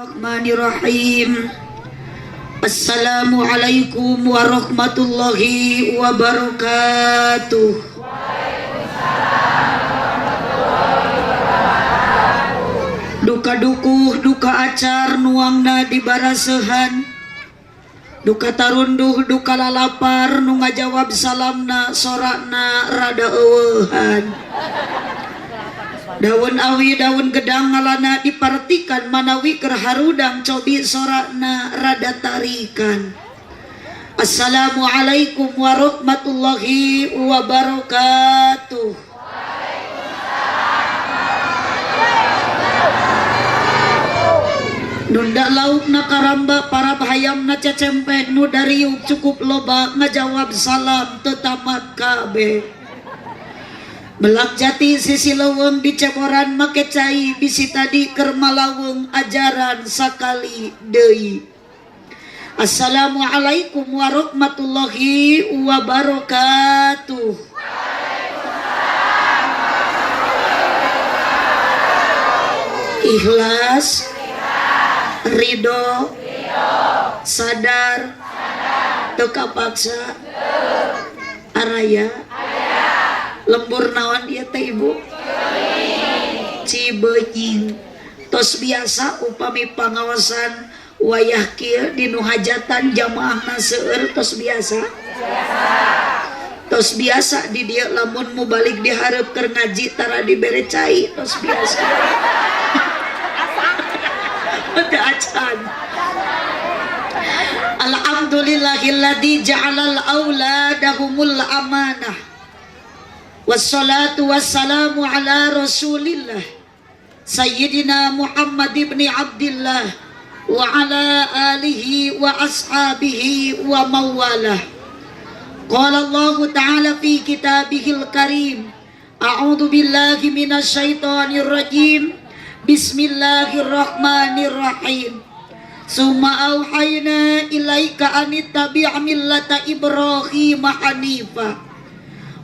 Bismillahirrahmanirrahim. Assalamualaikum warahmatullahi wabarakatuh. Duka dukuh duka acar nuangna di barasehan, duka tarunduh duka lalapar nu ngajawab salamna sorakna rada eueuhan. Daun awi daun gedang ngalana dipartikan manawi keur harudang cobi sorakna rada tarikan. Assalamualaikum warahmatullahi wabarakatuh. Nunda laukna karamba para hayamna cecempek nu dariuk cukup loba ngajawab salam tetamat kabeh. Melak jati sisi leuweung diceboran make cai bisi tadi keur malawung ajaran sakali deui. Assalamualaikum warahmatullahi wabarakatuh. Ikhlas, ridho, sadar, teu kapaksa, araya. Lembur naon ieu teh ibu? Cibeunying. Tos biasa upami pangaosan wayah kieu di nu hajatan jamaahna seueur tos biasa. Tos biasa di dieu lamun mubalik dihareup keur ngaji tara dibere cai tos biasa. Teu acan. Alhamdulillahilladzi ja'alal auladahumul amanah. Wassalatu wassalamu ala rasulillah Sayyidina Muhammad ibn Abdillah wa ala alihi wa ashabihi wa mawalah. Qala Allah ta'ala fi kitabihil karim, a'udzu billahi minasyaitonir rajim, bismillahirrahmanirrahim. Summa auhayna ilaika anittabi' millata Ibrahim hanifa.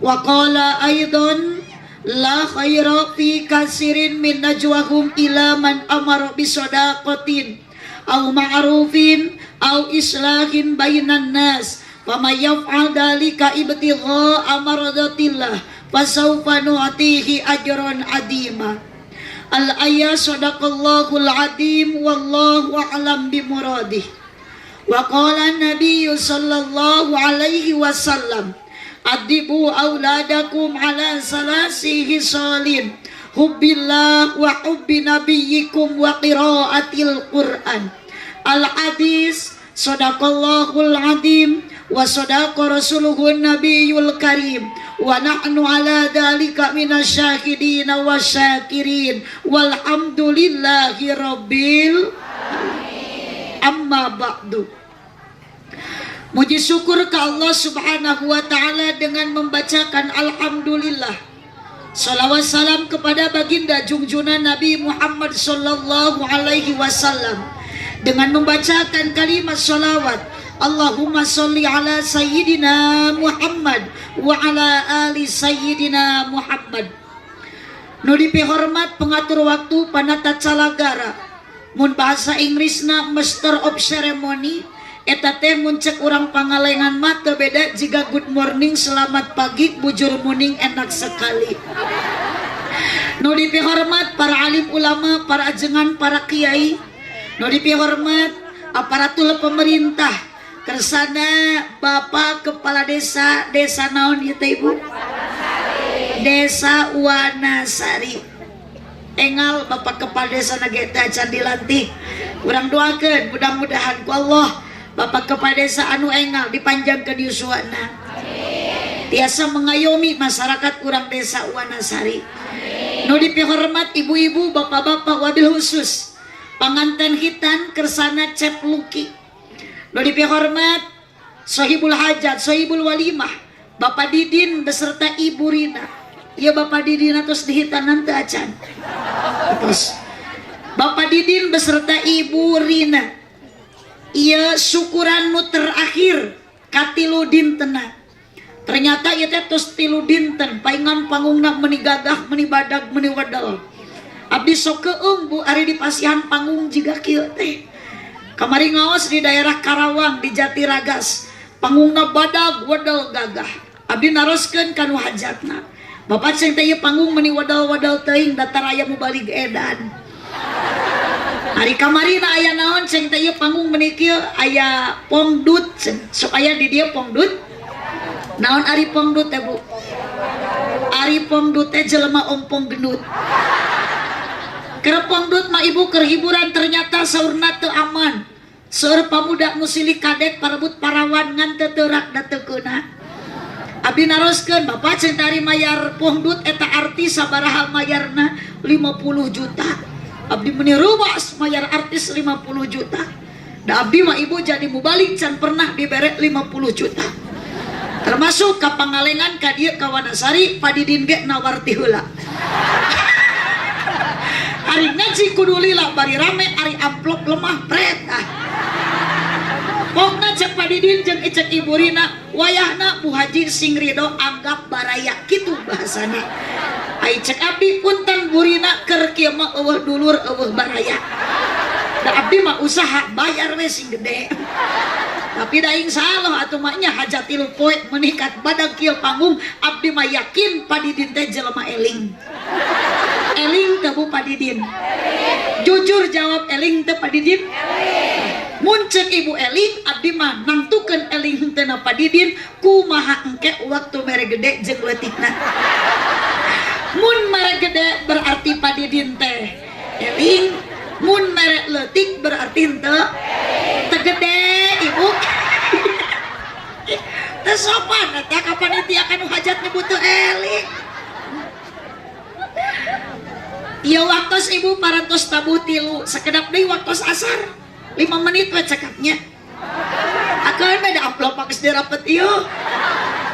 Wa qala aidan la khaira fi kasirin min najwahum ila man amara bisadaqatin aw ma'rufin aw islahin bainan nas faman yaf'al dzalika ibtigha'a mardatillah fasawfa nu'tihi ajran 'azima. Al ayat sadaqallahul azim wallahu a'lam bimuradih. Wa qala an-nabiy sallallahu alaihi wasallam adibu auladakum ala salasi hisalin hubbillah wa hubbi nabiyyikum wa qiraatil Qur'an. Al hadis sadaqallahul azim wa sadaqa rasuluhun nabiyul karim wa nahnu ala dzalika minasyahidin wasyakirin walhamdulillahi rabbil alamin. Amma ba'du. Muji syukur ke Allah Subhanahu wa ta'ala dengan membacakan alhamdulillah. Salawat salam kepada baginda junjungan Nabi Muhammad sallallahu alaihi wasallam dengan membacakan kalimat salawat Allahumma sholli ala sayyidina Muhammad wa ala ali sayyidina Muhammad. Nu dipihormat pengatur waktu panata calagara, mun bahasa Inggrisna Master of Ceremony. Eta teh mun cek urang Pangalengan mah teu beda jiga good morning, selamat pagi, bujur muning, enak sekali. Nu dipihormat para alim ulama, para ajengan, para kiai. Nu dipihormat aparatur pemerintah. Kersana Bapak Kepala Desa, Desa naon ieu teh Ibu? Desa Wanasari. Engal Bapak Kepala Desa na ge teh acan dilantik. Urang doakeun mudah-mudahan ku Allah Bapak Kepala Desa anu engal dipanjangkeun yuswana. Tiasa mengayomi masyarakat urang Desa Wanasari. Nu dipihormat ibu-ibu, bapak-bapak, wabil khusus panganten hitan kersana Cep Luki. Nu dipihormat Sohibul Hajat, Sohibul Walimah, Bapak Didin beserta Ibu Rina. Ya Bapak Didin atos dihitanan teu acan. Terus Bapak Didin beserta Ibu Rina. Iya syukuran nu terakhir katilu dintena. Ternyata ieu teh tos tilu dinten paingan panggungna meni gagah, meni badag, meni wedel. Abdi sok keung Bu ari di pasihan panggung jiga kieu teh. Kamari ngaos di daerah Karawang di Jatiragas. Panggungna badag wedel gagah. Abdi naroskeun ka nu hajatna. Bapak ceng teh ieu panggung meuni wedel-wedel teuing datar aya mubalig edan. Ari kamarina aya naon ceng teh ieu panggung meuni kieu aya pongdut ceng. Sok aya di dieu pongdut. Naon ari pongdut teh Bu? Ari pongdut teh jelema ompong gendut. Keur pongdut mah ibu keur hiburan ternyata saurna teu aman. Seueur pamuda nu silih kadek parebut parawan ngan teu teurak da teu keuna. Abdi naroskeun bapak ceng teh ari mayar pongdut eta artis sabaraha mayarna 50 juta. Abdi meuni ruas mayar artis 50 juta. Da abdi mah ibu jadi mubalik can pernah dibere 50 juta. Termasuk ka Pangalengan ka dieu ka Wanasari Padidin ge nawar ti heula. Ari ngaji kudu lila bari rame ari amplop lemah pret ah. Pokna cek Padidin jeung icek Ibu Rina wayahna Bu Haji sing ridho anggap baraya kitu bahasana. Ai cek abdi punten Bu Rina keur kieu mah eueuh dulur eueuh baraya. Da abdi mah usaha bayar we sing gede. Tapi da insyaallah atuh mah nya hajat tilu poe meningkat badag kieu panggung abdi mah yakin Padidin teh jelema eling. Eling teu Bu Padidin? Jujur jawab eling teu Padidin? Mun ceuk ibu eling abdi mah nangtukeun eling henteu na Padidin kumaha engke waktu mere gede jeung leutikna. Mun mere gede berarti Padidin teh eling, mun mere leutik berarti henteu teu gede ibu. Teu sopan eta ka panitia kanu hajat nyebut teu eling. Ieu waktos ibu parantos tabuh tilu sakedap deui waktos asar 5 menit we cekapnya. Akeun we da amplop geus dirapet ieu.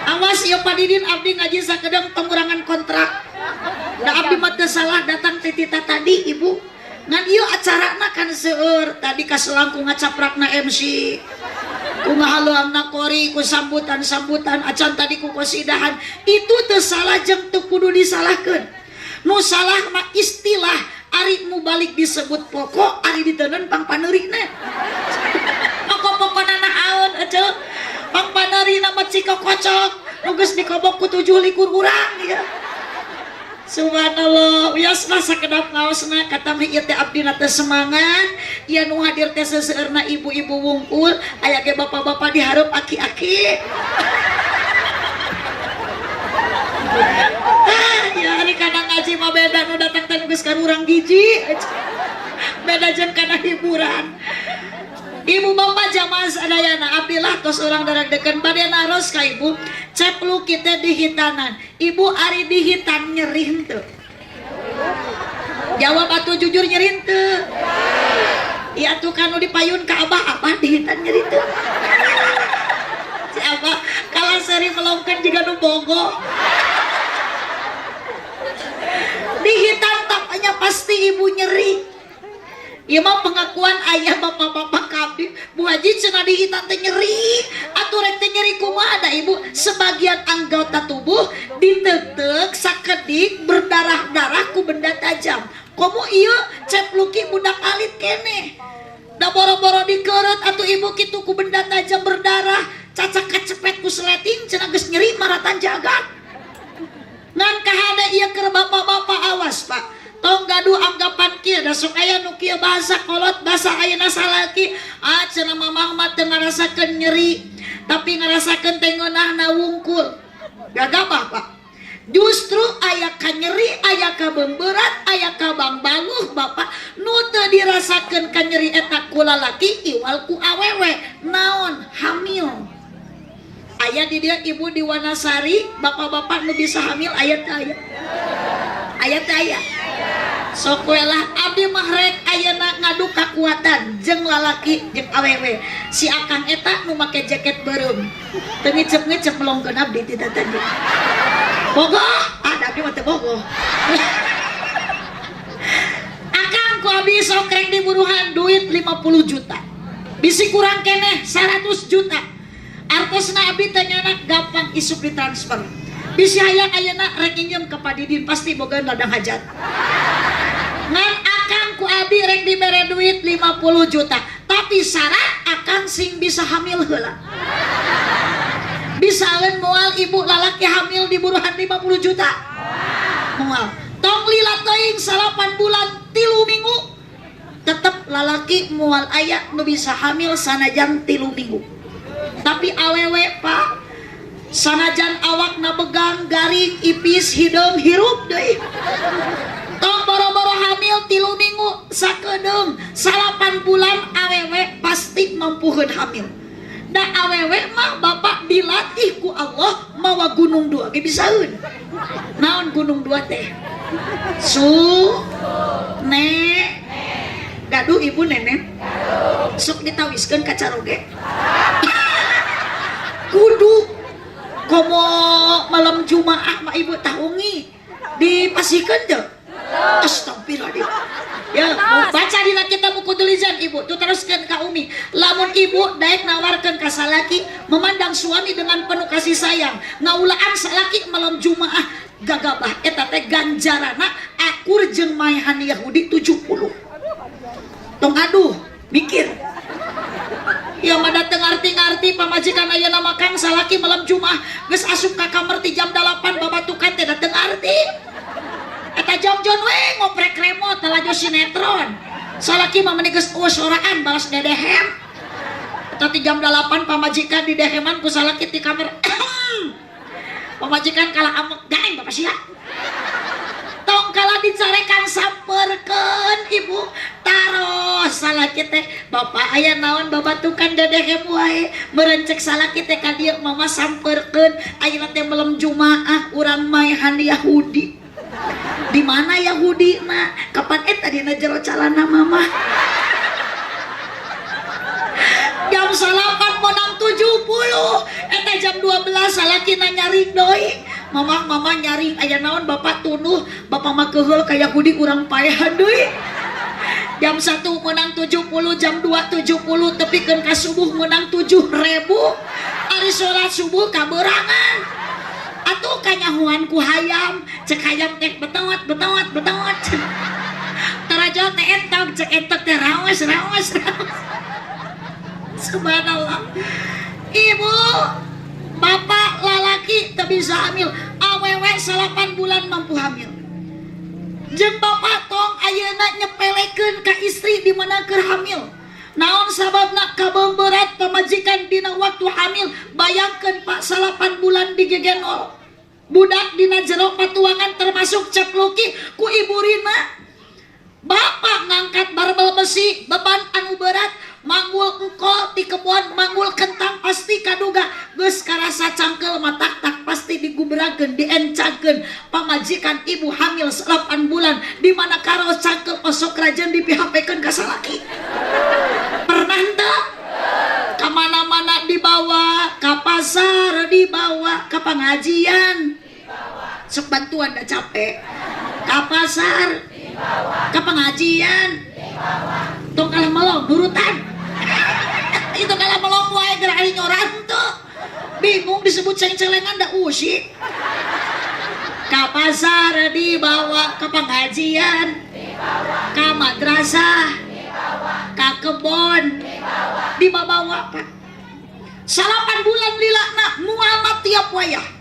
Awas ieu Padidin abdi ngaji sakedeng pengurangan kontrak. Da abdi mah teu salah datang ti tita tadi ibu. Ngan ieu acarana kan seueur tadi kaselangkung ngacaprakna MC. Ku ngahaleuangna kori ku sambutan-sambutan acan tadi ku kosidahan. Itu teu salah jeung teu kudu disalahkeun. Nu salah mah istilah ari mubalik disebut pokok ari diteundeun pangpaneurina. Pokok-pokona naon eceu? Pangpaneurina mah cikokocok nu geus dikobok ku 27 urang ya. Subhanallah, wiosna sakedap ngaosna kata mah ieu teh abdi na teh semangat, ieu nu hadir teh seseueurna ibu-ibu wungkul, aya ge bapak-bapak di hareup aki-aki. Ya ari kana ngaji mah beda nu datang teh nu geus karurang giji. Beda jeung kana hiburan. Ibu bapak jamaah sadayana abdi lah tos urang daragdekeun bade naros ka ibu cepluk kita di hitanan. Ibu ari di hitan nyeri henteu? Jawab atuh jujur nyeri henteu? Ieu atuh kanu dipayun ka abah, abah di hitan nyeri teu? Si abah kalah seri melongkeun jiga nu bogo. Di hitan tapanya pasti ibu nyeri. Ieu mah pengakuan ayah bapak-bapak kabeh. Bu Haji cenah di hitan teh nyeri. Atuh rek teh nyeri kumaha da ibu? Sebagian anggota tubuh ditetek sakedik berdarah-darah ku benda tajam. Komo ieu cepluki budak alit keneh. Da boro-boro dikeureut atuh ibu kitu ku benda tajam berdarah, cacak kacepet ku seleting cenah geus nyeri maratan jagat. Ngan kahade ieu keur bapak-bapak awas Pak. Tong gaduh anggapan kieu da sok aya nu kieu bahasa kolot bahasa ayeuna salaki. Ah cenah mamah mah teu ngarasakeun nyeri, tapi ngarasakeun teh ngeunahna wungkul. Gagabah Pak. Justru aya ka nyeri, aya ka beumberat, aya ka bangbaluh Bapak nu teu dirasakeun ka nyeri eta ku lalaki iwal ku awewe. Naon hamil. Aya di dieu ibu di Wanasari, bapak-bapak nu bisa hamil aya teu aya? Aya teu aya? Sok we lah abdi mah rek ayeuna ngadu kakuatan jeung lalaki jeung awewe. Si akang eta nu make jaket beureum. Teu ngicep-ngicep melongkeun abdi ti tadi. Bogoh, ah da abdi mah teu bogoh. Akang ku abdi sok rek diburuhan duit 50 juta. Bisi kurang keneh 100 juta. Artosna abdi teh nyanak gampang isuk ditransfer. Bisi hayang ayeuna rek nginjem ka Padidin pasti boga ladang hajat. Ngan akang ku abi rek dibere duit 50 juta, tapi syarat akang sing bisa hamil heula. Bisaeun moal ibu lalaki hamil di buruhan 50 juta? Moal. Tong lila teuing, 9 bulan 3 minggu tetep lalaki moal aya nu bisa hamil sanajan 3 minggu. Tapi awewe, Pak, sanajan awak na begang, garing, ipis, hideung, hirup deui, tong boro-boro hamil 3 minggu, sakedeung 9 bulan awewe pasti mampuheun hamil. Da awewe mah, Bapak, dilatih ku Allah mawa gunung dua ge bisaeun. Naon gunung dua teh? Su ne gaduh ibu nenek sok ditawiskeun ka caroge, kudu komo malam Jumaah mah ibu tahungi dipasikeun teu. Astagfirullahaladzim. Ya, baca dina kitab buku tulisan ibu tuh, teruskan ka umi. Lamun ibu daek nawarkeun ka salaki, memandang suami dengan penuh kasih sayang, ngaulaan salaki malam Jumaah gagabah, eta teh ganjarana akur jeung maehan Yahudi 70. Tong aduh mikir. Ya mah teu ngarti-ngarti pamajikan ayeuna mah, Kang. Salaki malam Jumaah geus asup ka kamar ti jam 8, babatukan teh da teu ngarti. Eta jongjon we ngoprek remote lalajo sinetron. Salaki mah meni geus eueuh soraan balas dedehem. Eta ti jam 8 pamajikan di deheman ku salaki ti kamar. Pamajikan kalah amek, gaeng bapak sia. Tong kalah dicarekan, samperkeun ibu, taros salaki teh, "Bapak, aya naon babatukan dedehem wae?" Meureun cek salaki teh ka dieu, "Mama, samperkeun, ayeuna teh malam Jumaah urang maehan Yahudi." Di mana Yahudi na? Kapan eta dina jero calana mama? Jam 9 menang 70. Eta jam 12 salakina nyaring deui. "Mama, mama," nyaring, "aya naon bapak tunuh?" "Bapak mah keheul ka Yahudi, urang paehan deui." Jam 1 menang 70, jam 2 70, tepikeun ka subuh menang 7000. Ari sholat subuh kaberangan atuh, kanyahuan ku hayam. Cek hayam teh, "Betot, betot, betot." Tarajo teh entok, cek entok teh, "Raos, raos, raos." Subhanallah. Ibu bapak, lalaki teu bisa hamil, awewe 9 bulan mampu hamil. Jeung bapak, tong ayeuna nyepelekeun ka istri di mana keur hamil. Naon sababna? Berat pamajikan dina waktu hamil. Bayangkan, Pak, 9 bulan digegenol budak dina jero patuangan, termasuk cepluki ku Ibu Rina. Bapak ngangkat barbel besi, beban anu berat, manggul engkol di kebun, manggul kentang, pasti kaduga geus karasa cangkel matak tak pasti digubrakeun, diencangkeun. Pamajikan ibu hamil 8 bulan, di mana karo cangkel osok rajen di PHP-keun ka salaki. Pernah henteu? Kemana-mana dibawa, ke pasar dibawa, ke pengajian sok bantuan dah capek. Ke pasar, ke pengajian, tong kalah melong nurutan itu, kalah melong wae gerak nyoran tuh bingung disebut ceng-celengan dah usi. Ke pasar dibawa, ke pengajian, ke madrasah, ke kebon dibawa, Pak. 9 bulan lila nak mual tiap wayah.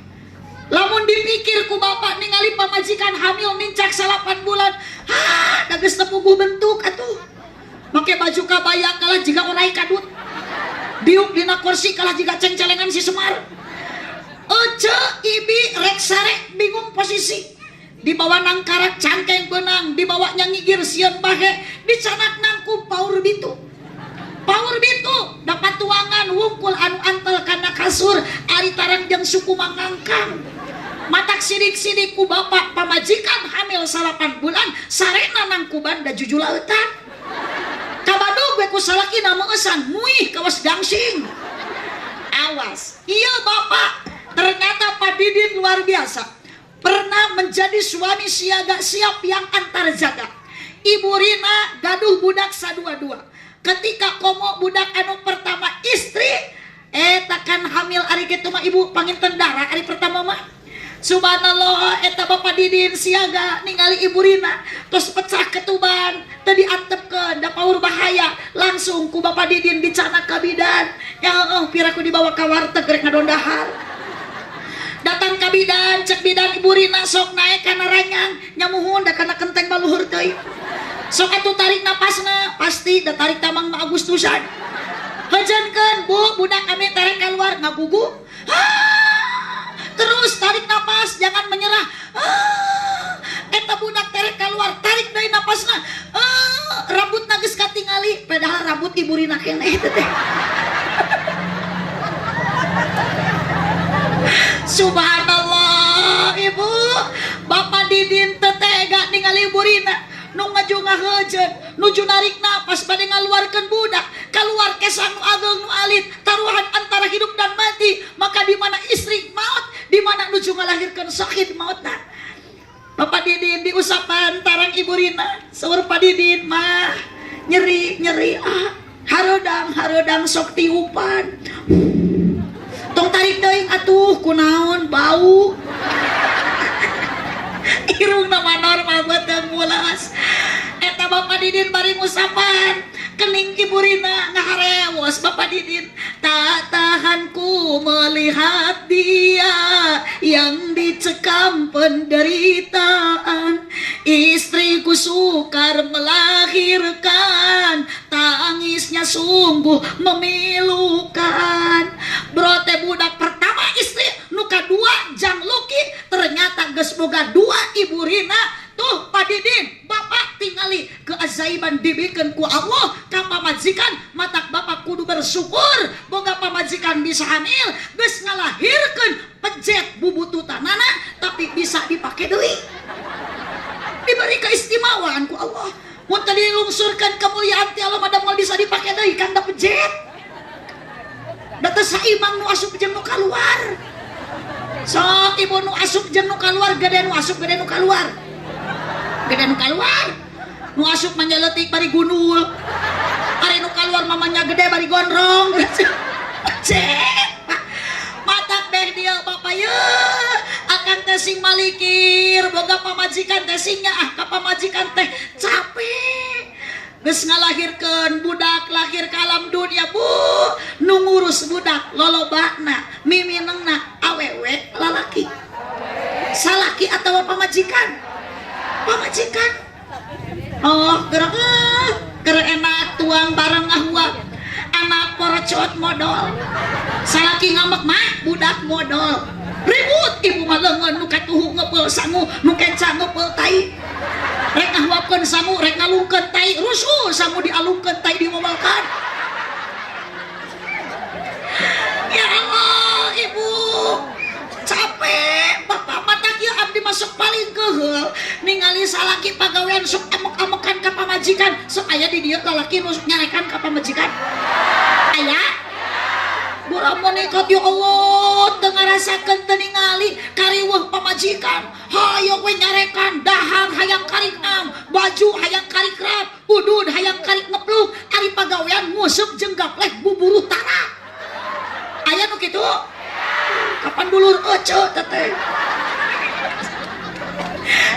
Lamun dipikir ku bapak, ningali pamajikan hamil nincak 9 bulan, ha, da geus teu puguh bentuk atuh. Make baju kabaya kalah jiga orai kadut, diuk dina kursi kalah jiga ceng-celengan si Semar. Ece ibi rek sare bingung posisi, dibawa nangkarak cangkeng benang, dibawa nyangigir sieun bahe, dicanak nangku paur bitu, paur bitu dapat tuangan wungkul anu antel kana kasur. Ari tarang jeung suku mangangkang. Matak sidik-sidik ku bapak, pamajikan hamil 9 bulan sarena nangkuban da jujulautan. Kabadug we ku salaki meueusan muih kawas gangsing. Awas iya bapak, ternyata Pak Didin luar biasa, pernah menjadi suami siaga, siap yang antar jaga. Ibu Rina gaduh budak sadua-dua. Ketika komo budak anu pertama, istri takkan hamil ari kitu mah ibu panginten darah ari pertama mah. Subhanallah, eta Bapak Didin siaga ningali Ibu Rina terus pecah ketuban tadi antepkeun da paur bahaya, langsung ku Bapak Didin dicanak ka bidan. Ya heueuh, piraku dibawa ka warteg rek ngadondahar. Datang ka bidan, cek bidan, Ibu Rina sok naek kana ranyang. Nyamuhun da kana kenteng baluhur teuing. Sok atuh tarik napasna, pasti da tarik tamang mah Agustusan. Hajankeun, Bu, budak kami tarik keluar ngagugu. Terus tarik napas, jangan menyerah. Ah, eta budak tarik keluar, tarik deui napasna. Ah, rambut geus katingali, padahal rambut Ibu Rina keneh teh. Subhanallah, Ibu, Bapak Didin teu tega ningali Ibu Rina nu ngaju ngahejeun, nuju narik napas bade ngaluarkeun budak, keluar kesang nu ageng nu alit, taruhan antara hidup dan mati. Maka di mana istri maut, di mana nuju ngalahirkeun sakit mautna. Bapak Didin diusapan tarang Ibu Rina, saur Pak Didin mah nyeri nyeri, ah hareudang hareudang, sok tiupan. Tong tarik teuing atuh, kunaon bau. Irungna mah normal beuteung mulas. Eta Bapak Didin bari ngusapan kening Ibu Rina, ngaharewos Bapak Didin. Tak tahan ku melihat dia yang dicekam penderitaan, istriku sukar melahirkan, tangisnya sungguh memilukan. Brote budak pertama istri, nu kadua jang Luki, ternyata geus boga dua Ibu Rina. Tuh Pak Didin, Bapak tingali keajaiban dibikeun ku Allah ka pamajikan. Matak Bapak kudu bersyukur boga pamajikan bisa hamil, geus ngalahirkeun pejet bubututanana tapi bisa dipake deui. Diberi keistimewaan ku Allah. Mun teu dilungsurkeun kemuliaan ti Allah mah moal bisa dipake deui kan da pejet. Da teu saimang nu asup jeung nu kaluar. Sok ibu, nu asup jeung nu kaluar, gede nu asup, gede nu kaluar? Gede nu kaluar. Nu asup mah leutik bari gundul, ari nu kaluar mamanya gede bari gondrong. Cek matak deh dia bapak ye, akang teh sing malikir boga pamajikan teh, sing nyaah ka pamajikan teh. Capek geus ngalahirkeun budak, lahir ke alam dunia. Bu, nu ngurus budak lolobana miminengna awewe lalaki, salaki atau pamajikan? Pamajikan. Oh, gerak keur enak tuang bareng ngahuap, anak porocot modol, salaki ngambek mah budak modol, ribut. Ibu mah leungeun nu katuhu ngepeul sangu, nu kenca ngepeul tai, rek ngahuapkeun sangu, rek ngalungkeun tai, rusuh. Sangu dialungkeun, tai dimobalkan. Ya Allah, ibu, capek bapak. Mata kieu abdi masuk paling keheul ningali salaki pagawean sok amok-amokan ka pamajikan. Sok aya di dieu lalaki nu sok nyarekan ka pamajikan? Aya? Buramonekat, ya Allah, teu ngarasakeun, teu ningali kariweuh pamajikan. Hayo we nyarekan, dahar hayang karik am, baju hayang karik rap, udud hayang karik ngepluk, ari pagawean nguseup jeung gaplek buburuh tara. Aya nu kitu? Kapan dulur ece teteh?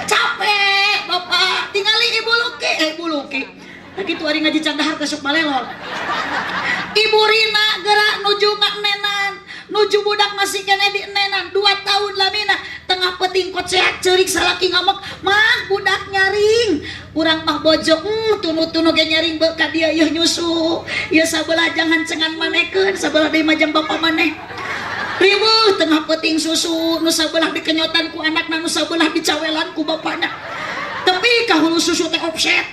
Capek bapak tingali Ibu Luki, eh Ibu Luki. Kitu ari ngaji can dahar teh sok balelor. Ibu Rina gerak nuju nganenan, nuju budak masih keneh di enenan 2 tahun lamina. Tengah peting koceak ceurik, salaki ngamuk mah budak nyaring. Urang mah bojo tunu-tunu ge nyaring beuh ka dia yeuh nyusu ieu sabelah jangan cengan manekeun, sabelah deui mah jang bapa maneh. Riweuh tengah peting susu, nu sabelah dikenyotan ku anakna, nu sabelah dicawelan ku bapana, tapi ka hulu susu teh offset.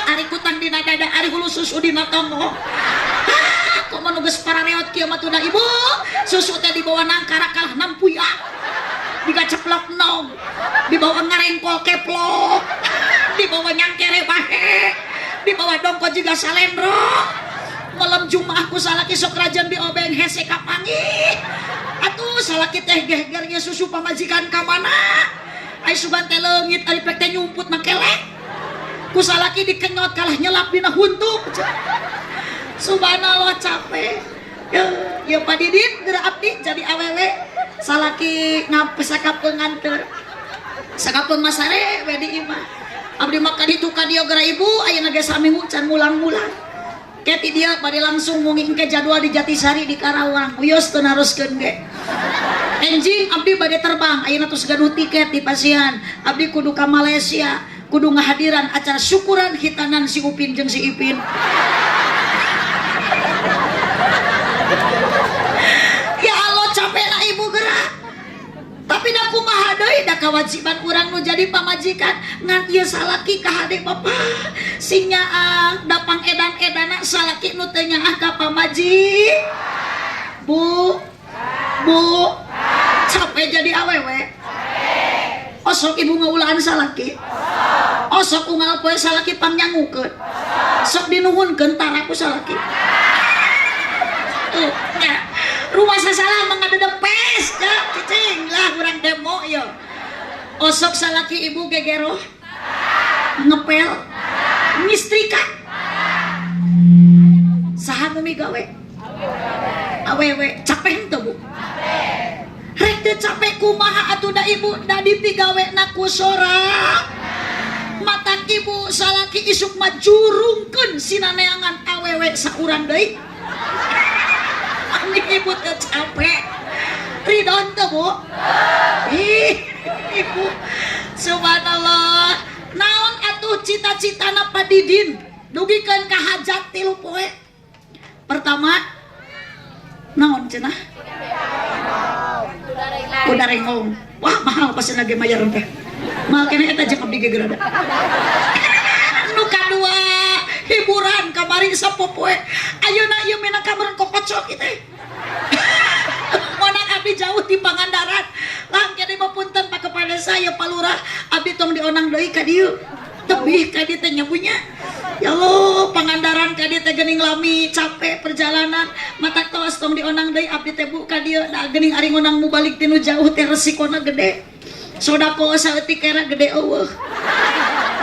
Ari kutang dina dada, ari hulu susu dina tonggoh. Kok mah nu geus parareot kieu mah tuh. Ibu, susu teh dibawa nangkara kalah nampuya, digaceplok nog, dibawa ngarengkol keplok, dibawa nyangkere bahe, dibawa dongko juga salendro. Malam Jumat ku salaki sok rajan diobeng, hese kapanggih atuh. Salaki teh geger ge susu pamajikan ka mana. Ai sugan teh leungit, ari pek teh nyumput mah kelek. Ku salaki dikenyot kalah nyelap dina huntu. Subhanallah, capek. Ya, ya Pak Didin geura abdi jadi awewe salaki ngapesakapeung nganter. Sakapeung masare we di imah. Abdi mah ka ditu ka dieu geura ibu ayeuna ge saminggu can mulang-mulang. Keti dia bade langsung mungi engke jadwal di Jatisari di Karawang. Wios teu naroskeun ge. Enjing abdi bade terbang ayeuna tos gaduh tiket di pasian. Abdi kudu ka Malaysia, kudu ngahadiran acara syukuran hitanan si Upin jeung si Ipin. Ya Allah capek lah ibu gerak. Tapi da kumaha deui da kewajiban urang nu jadi pamajikan ngan ieu salaki ka hade bapa sing nyaah da pang edan-edana salaki nu teu nyaah ka pamaji. Bu, bu, capek jadi awewe. Osok ibu ngaulaan salaki. Osok unggal poe salaki pangnyangukeun. Sok dinuhunkeun tara ku salaki. Tuh, ya. Rumah sasalah mengadedepes ya, cicing lah urang demo yo. Osok salaki ibu gegeroh, ngepel, ngistrika. Saha nu migawe? Awewe, capek henteu bu? Rek teu capek kumaha atuh da ibu da dipigawena ku sora. Matak ibu salaki isuk mah jurungkeun sinaneangan awewe saurang deui. Ami ibu teu capek. Ridho teu bu? Ih, ibu. Subhanallah. Naon atuh cita-citana Pak Didin dugikeun ka hajat 3 poe. Pertama, naon cenah? Kuda rengong. Wah, mahal pasti lagi mayar teh. Mahal kene eta jeung abdi ge gerada. Nu kadua, hiburan kamari sapopoe. Ayeuna ieu mena kamar kokocok ieu teh. Monak abdi jauh di Pangandaran. Lah kene mah punten Pak Kepala Desa ya Pak Lurah, abdi tong dionang deui ka dieu. Tebih ka dieu teh nya punya. Ya Allah, Pangandaran ka dieu teh geuning lami, capek perjalanan. Mata tos tong dionang deui abdi teh bu ka dieu. Da geuning ari ngonang mubalik tinu jauh teh resikona gede. Sodako saeutik era gede eueuh.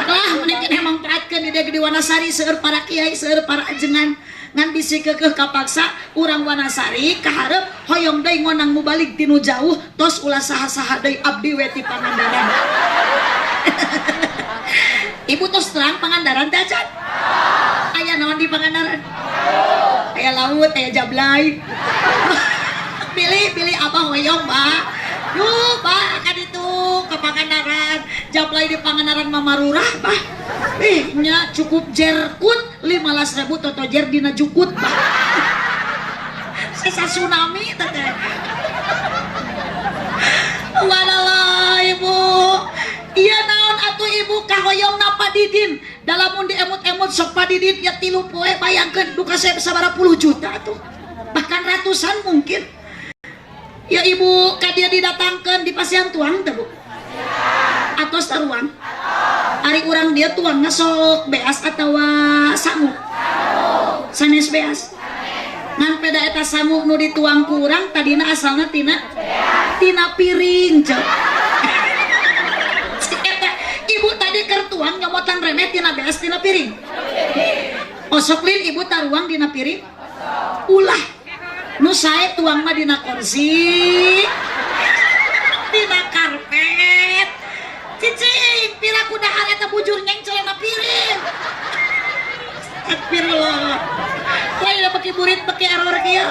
Lah mending keneh mangpaatkeun di dieu di Wanasari seueur para kiai, seueur para ajengan. Ngan bisi keukeuh kapaksa urang Wanasari kaharep hoyong deui ngonang mubalik tinu jauh tos ulah saha-saha deui abdi we ti Pangandaran. Ibu tos terang Pangandaran teh acan? Aya naon di Pangandaran? Aya laut, aya jablay. Pilih, pilih abah hoyong, Pak. Yuh, Pak, kan itu ke Pangandaran. Jablay di Pangandaran mamarurah, Pak. Ih, nya cukup jerkut 15.000 toto jer dina jukut, Pak. Sesa tsunami teh. Walallah, Ibu. Iya naon atuh ibu kahoyong napa Didin dalam diemut-emut sok Pak Didin ya 3 poe bayangkeun duka saya sabaraha puluh juta atuh bahkan ratusan mungkin ya ibu ka dia didatangkeun di pasian tuang teh bu atos taruang ari urang dia tuang sok beas atawa sangu sanes beas ngan peda eta sangu nu dituang ku urang tadina asalna tina tina piring cek. Ibu tadi kertuang nyomotan remeh tina beas tina piring. Osok lin ibu taruang dina piring. Ulah. Nu sae tuang mah dina kursi. Dina karpet. Cicing pira ku dahar eta bujur nyengcelna piring. Astagfirullah. Wah, ieu beki burit beki error kieu.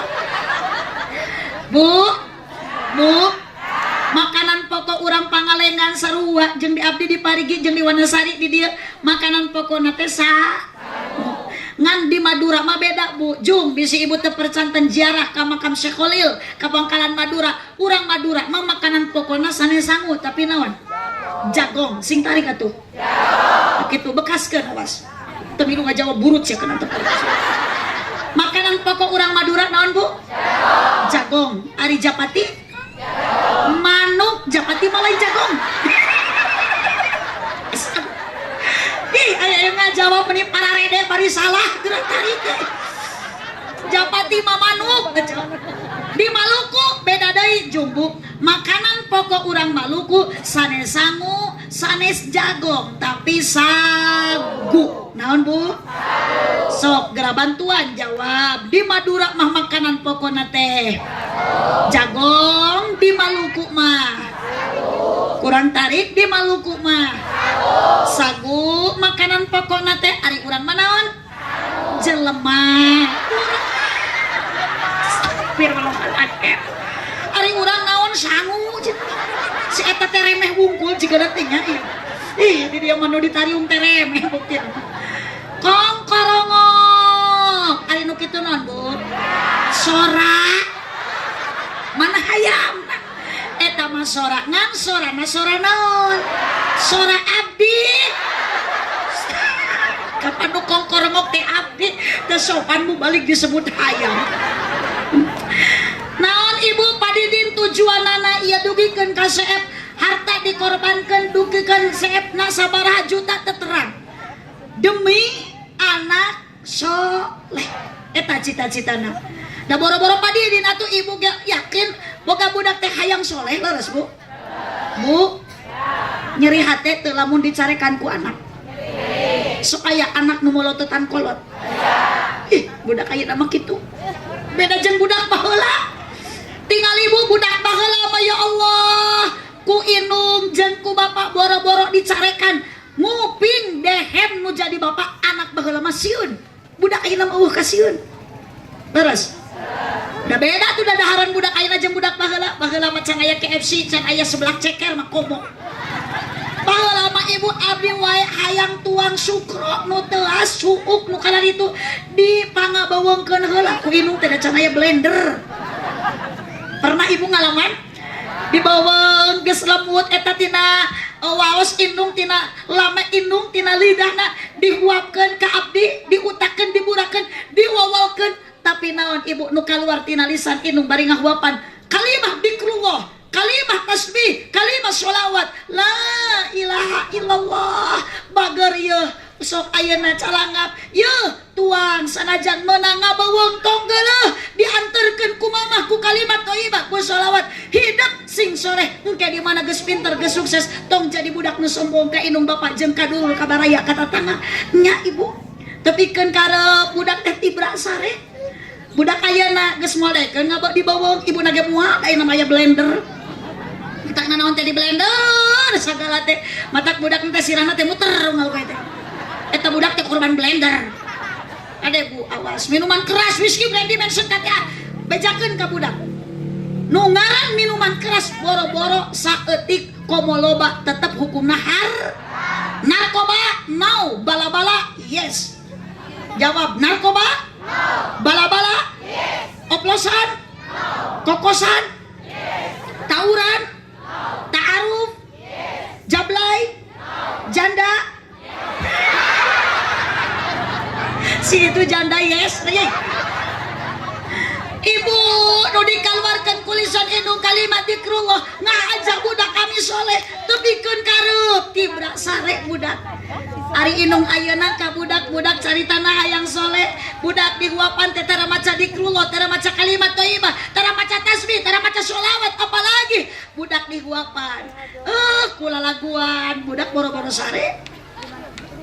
Bu. Bu. Makanan pokok urang Pangalengan sarua jeung di abdi di Parigi jeung di Wanasari di dieu makanan pokokna teh sa ngan di Madura mah beda bu jung bisi ibu teu percanten ziarah ka makam Syekh Khalil ka Bangkalan Madura urang Madura mah makanan pokokna sanes sangu tapi naon jagong sing tarik atuh kitu bekaskeun awas teu milu ngajawab burut sia kana teu. Makanan pokok urang Madura naon bu jagong ari japati manuk japati malah jagong. Ih, aya yang ngajawab meni pararede bari salah gerak tarik. Japati mah manuk. Di Maluku beda deui jumbuk. Makanan pokok urang Maluku sanes sangu, sanes jagong, tapi sagu. Naon, Bu? Sok gera bantuan jawab. Di Madura mah makanan pokokna teh jagong, di Maluku mah kurang tarik, di Maluku mah sagu makanan pokokna teh. Ari urang mah naon? Jelema. Astagfirullahaladzim. Ari urang naon? Sangu. Si eta teh remeh wungkul jiga teh nya. Ih, di dia mah nu ditariung teh remeh bukti. Kong korongok. Ari nu kitu naon, Bu? Sora. Mana hayam? Eta mah sora ngan sora na sora naon? Sora abdi. Kapan nu kongkorongok teh abdi teh sopan, Bu, balik disebut hayam. Naon, Ibu, Padidin tujuanana ieu dugikeun ka seep harta dikorbankeun, dugikeun seepna sabaraha juta terang demi anak soleh, eta cita-citana. Da boro-boro Padidin atuh, Ibu ge yakin boga budak teh hayang soleh. Leres, Bu? Bu, nyeri hate teu lamun dicarekan ku anak supaya anak nu molototan kolot? Ih, budak ayeuna mah kitu, beda jeung budak baheula. Tinggal Ibu, budak baheula mah, ya Allah, ku indung jeung ku bapak boro-boro dicarekan, nguping dehem nu jadi bapak. Anak baheula mah sieun, budak ayeuna mah euweuh kasieun. Leres? Da beda tuh dadaharan budak ayeuna jeung budak baheula. Baheula mah can aya KFC, can aya seblak ceker mah komo. Baheula mah, Ibu, abdi wae hayang tuang sukro nu teuas suuk nu kana ditu dipangabeuweungkeun heula ku indung teh, da can aya blender. Pernah Ibu ngalaman? Dibaweng geus lemut eta tina waos indung, tina lame indung, tina lidahna dihuapkeun ka abdi, diutakeun, diburakeun, diwawalkeun. Tapi naon, Ibu, nu kaluar tina lisan indung bari ngahuapan? Kalimah dikrullah, kalimah tasbih, kalimah sholawat, la ilaha illallah. Bager yeuh. Sok ayeuna calangap yeuh tuang sanajan meunang ngabeuweung tong geuleuh, dianterkeun ku mamah ku kalimat thayyibah, ku sholawat. Hidup sing soleh, engke di mana geus pinter, geus sukses, tong jadi budak nu sombong ka indung bapak jeung ka dulur, ka baraya, ka tatangga nya, Ibu. Tepikeun karep budak teh tibra sare. Budak ayeuna geus moal daekeun ngaba dibawong ibu nage moal, ayeuna mah aya blender. Tak nanaon teh di blender sagala teh, matak budak teh sirahna teh muter unggal poe teh. Eta budak teh korban blender. Ade, Bu, awas minuman keras, whisky, brandy, Mansion katia bejakeun ka budak. Nu ngaran minuman keras, boro-boro saeutik komo loba, tetep hukumna har. Narkoba no, bala-bala yes. Jawab, narkoba no, bala-bala yes, oplosan no, kokosan yes, tawuran no, ta'aruf yes, jablay no, janda yes. Si itu janda yes. Ibu, nu dikaluarkeun ku lisan indung kalimat dikrullah, ngajak budak kami soleh, tepikeun karep tibra sare budak. Ari indung ayeuna ka budak-budak caritana hayang soleh, budak dihuapan teh tara maca dikrullah, tara maca kalimat thayyibah, tara maca tasbih, tara maca sholawat, apalagi budak dihuapan kulalaguan, budak boro-boro sare.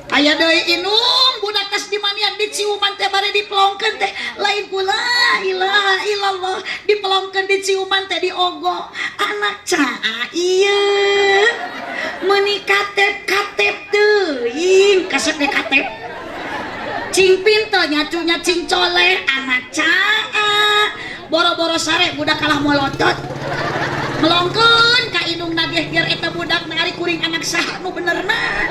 Aya deui indung budak tas dimanian, diciuman teh bari dipelongkeun teh lain ku la ilaha illallah, dipelongkeun, diciuman teh diogo. Anak caa ieu meuni katep katep teuing, kasep ge katep, cing pinter nyacunya, cing coleh. Anak caa boro-boro sare, budak kalah molotot melongkeun ka indung nageh gear eta budak. Ari kuring anak saha nu benerna?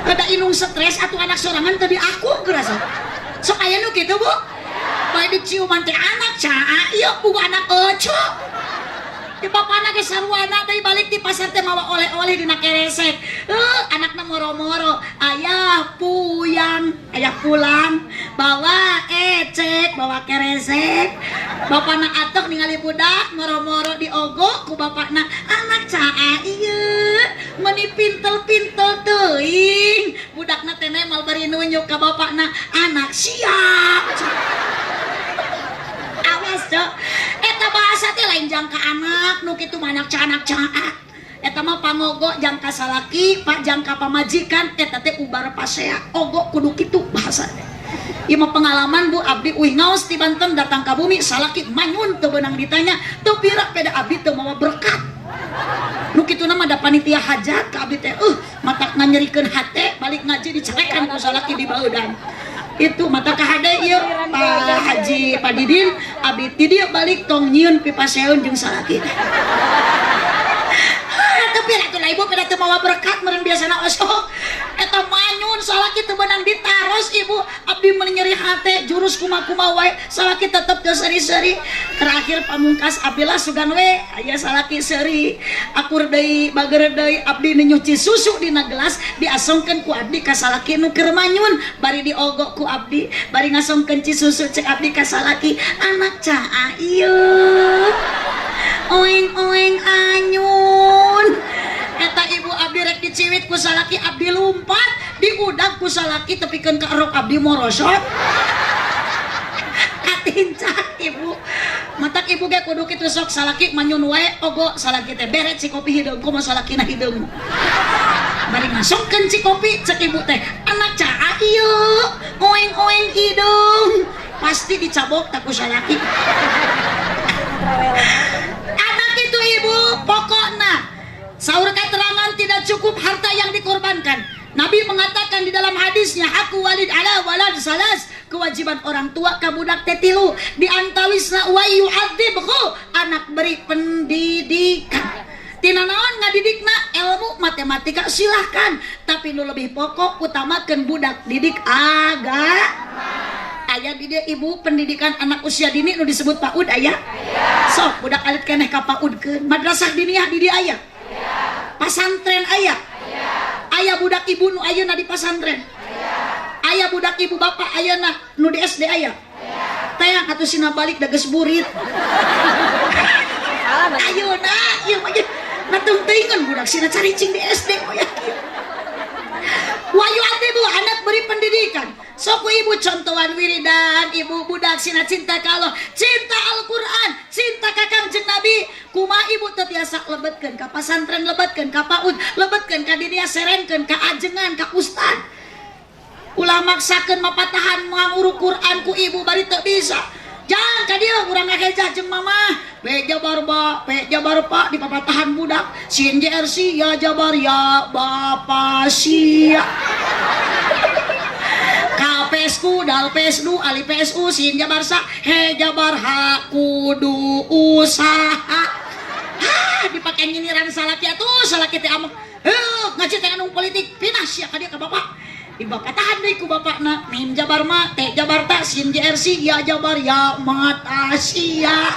Kada indung stres atau anak sorangan tadi aku gerasa. Sok aya nu kitu, Bu, bae diciuman teh anak caa ieu buku anak oco di bapana ge sarwana deui, balik di pasar teh mawa oleh-oleh dina keresek. Anakna moro-moro, ayah puyang, ayah pulang bawa ecek, bawa keresek. Bapana atok ningali budak moro-moro diogok ku bapakna. Anak caa ieu meuni pintel-pintel teuing. Budakna teh nemal bari nunjuk ka bapakna, anak siap. Awas, Cok, eta bahasa teh. Lain jangka anak nu kitu mah, anak ca, anak caa. Eta mah pangogo jangka salaki, pak, jangka pamajikan. Eta teh ubar pasea, ogo kudu kitu bahasana. Ieu mah pengalaman, Bu. Abdi uih ngaos di Banten, datang ka bumi, salaki manyun, teu beunang ditanya, teu pira peda abdi teu mawa berkat. Nu kitu mah da panitia hajat ka abdi teh, matak nganyerikeun hate. Balik ngaji dicarekan ku salaki di baudan. Itu mata kahade ieu, Pak Haji, Pak Didin, abdi ti dieu balik tong nyieun pipaseun jeung salaki. Tapi atuh lah, Ibu, pada teu mawa berkat meureun. Biasana osok eta manyun, salaki teu beunang ditaros. Ibu, abdi meuni nyeri hate, jurus kuma-kuma wae salaki tetep teu seuri-seuri. Terakhir pamungkas abdi lah, sugan we aya salaki seuri, akur deui, bager deui. Abdi nyuci susu dina gelas, diasongkeun ku abdi ka salaki nu keur manyun. Bari diogok ku abdi, bari ngasongkeun ci susu, cek abdi ka salaki, "Anak caa ieu, oeng-oeng anyun." Eta Ibu, abdi rek diciwit ku salaki, abdi lumpat, diudag ku salaki tepikeun ka rok abdi, morosot, katincak, Ibu. Matak Ibu ge kudu kitu. Sok salaki manyun wae, ogo salaki teh, beret si kopi hideung, kumaha salakina hideung. Bari ngasongkeun si kopi, cek Ibu teh, "Anak caa ieu, oeng-oeng hideung." Pasti dicabok tak ku salaki. Anak itu, Ibu, pokokna saur keterangan, tidak cukup harta yang dikorbankan. Nabi mengatakan di dalam hadisnya, haqqu walid ala walad salas, kewajiban orang tua ka budak teh tilu, di antawisna wa yu'adzibhu, anak beri pendidikan. Tina naon ngadidikna? Ilmu matematika silahkan, tapi nu lebih pokok utamakeun budak didik agama. Aya di dieu, Ibu, pendidikan anak usia dini nu disebut PAUD aya? Sok budak alit keneh ka PAUD-keun. Madrasah diniyah di dieu aya? Pasantren aya? Aya budak ibu nu ayeuna di pasantren? Aya budak ibu bapak ayeuna nu di SD aya? Tayang atuh sina balik da geus burit. Ayeuna ieu mah natungteuingeun budak sina caricing di SD, oh yakin. Wa yu'adzibu, anak beri pendidikan. Sok ku Ibu contohan wiridan, Ibu, budak sina cinta ka Allah, cinta Al-Qur'an, cinta ka Kangjeng Nabi. Kumaha Ibu teu tiasa lebetkeun ka pasantren, lebetkeun ka PAUD, lebetkeun ka dinia, serenkeun ka ajengan, ka ustad. Ulah maksakeun mapatahan nganguru Quran ku Ibu bari teu bisa. Jangan ka dieu urang ngahejah jeung mamah. P jabar ba, P jabar pa, di papatahan budak. Sin JRC ya jabar ya bapa sia. KPS ku dal PS du ali PSU sin jabar sa he jabar ha kudu usaha. Hah, dipake nyinyiran salaki atuh, salaki teh amek. Heuh, ngaji teh anu politik, pindah sia ka dieu ka bapak. Di bapak tahan deui ku bapakna, mim jabar ma, t jabar ta, sin JRC ya jabar ya mata sia.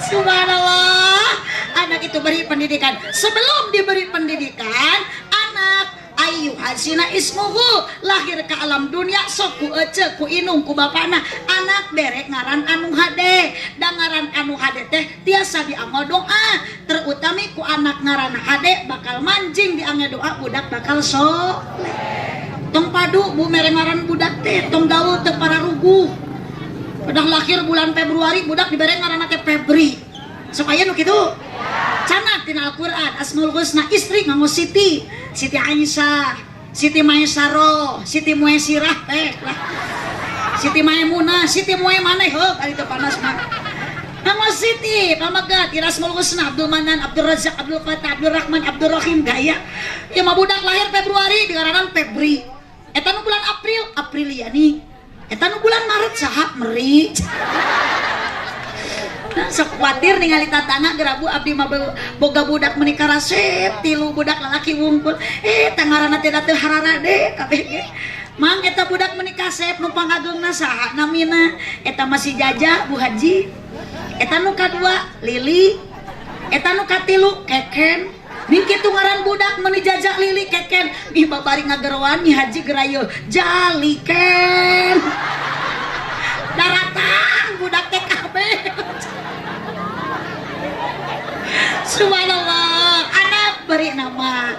Subhanallah, anak itu beri pendidikan. Sebelum diberi pendidikan, anak ayu hasina ismuhu, lahir ke alam dunia, sok ku ece, ku inung, ku bapakna, anak bere ngaran anu hade. Dan ngaran anu hade teh tiasa dianggo doa, terutami ku anak ngaran hade bakal manjing dianggo doa, budak bakal soleh. Tong padu, Bu, mere ngaran budak teh, tong gaul teu pararuguh. Udah lahir bulan Februari, budak dibere ngaranna teh Febri. Sok aya nu kitu? Canang tina Al-Qur'an Asmaul Husna, istri nganggo Siti, Siti Aisyah, Siti Maisaro, Siti Muesirah teh lah. Siti Maimunah, Siti Mue maneh heuh kali teu panas mah. Nganggo Siti, pamagat Asmaul Husna, Abdul Manan, Abdul Razak, Abdul Fatah, Abdul Rahman, Abdul Rahim gaya. Ya mah budak lahir Februari dingaranan Febri. Eta nu bulan April, Apriliani. Eta nu bulan Maret saha? Meri. Nah, sok khawatir ningali tatangga gerabu. Abdi mah boga budak meuni karasep, tilu budak lalaki wungkul. Eh, tangaranna teh teu hararade kabeh ge. Mang, eta budak meuni kasep, nu pangageungna saha namina? Eta masih jajah, Bu Haji. Eta nu kadua Lili, eta nu katilu Keken. Ning kitu ngaran budak meuni jajak, Lili, Keken. Ih, babari ngageroan Nyi Haji gerayo Jaliken. Daratang budak teh kabeh. Subhanallah, anak beri nama.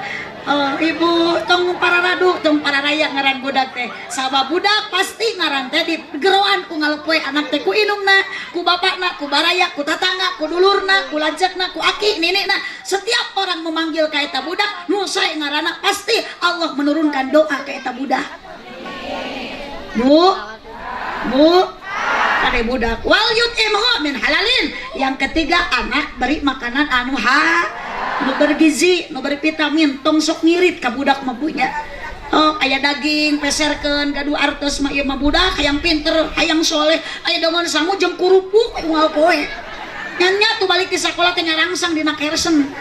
Oh, ibu tong pararadu, tong pararaya ngaran budak teh. Sabab budak pasti ngaran teh di geroan unggal poe anak teh ku indungna, ku bapakna, ku baraya, ku tatangga, ku dulurna, ku lanceukna, ku aki, nenekna. Setiap orang memanggil ka eta budak, nu sae ngaranna, pasti Allah menurunkan doa ka eta budak. Bu, bu, kade budak. Wal yut'imhu min halalin. Yang ketiga, anak beri makanan anu ha nu bergizi, nu bervitamin, tong sok ngirit ka budak mah punya. Oh, aya daging peserkeun gaduh artos mah, ieu mah budak hayang pinter, hayang soleh, aya dongon sangu jeung kurupuk unggal poe. Nya tuh balik di sekolah teh ngarangsang dina kersen.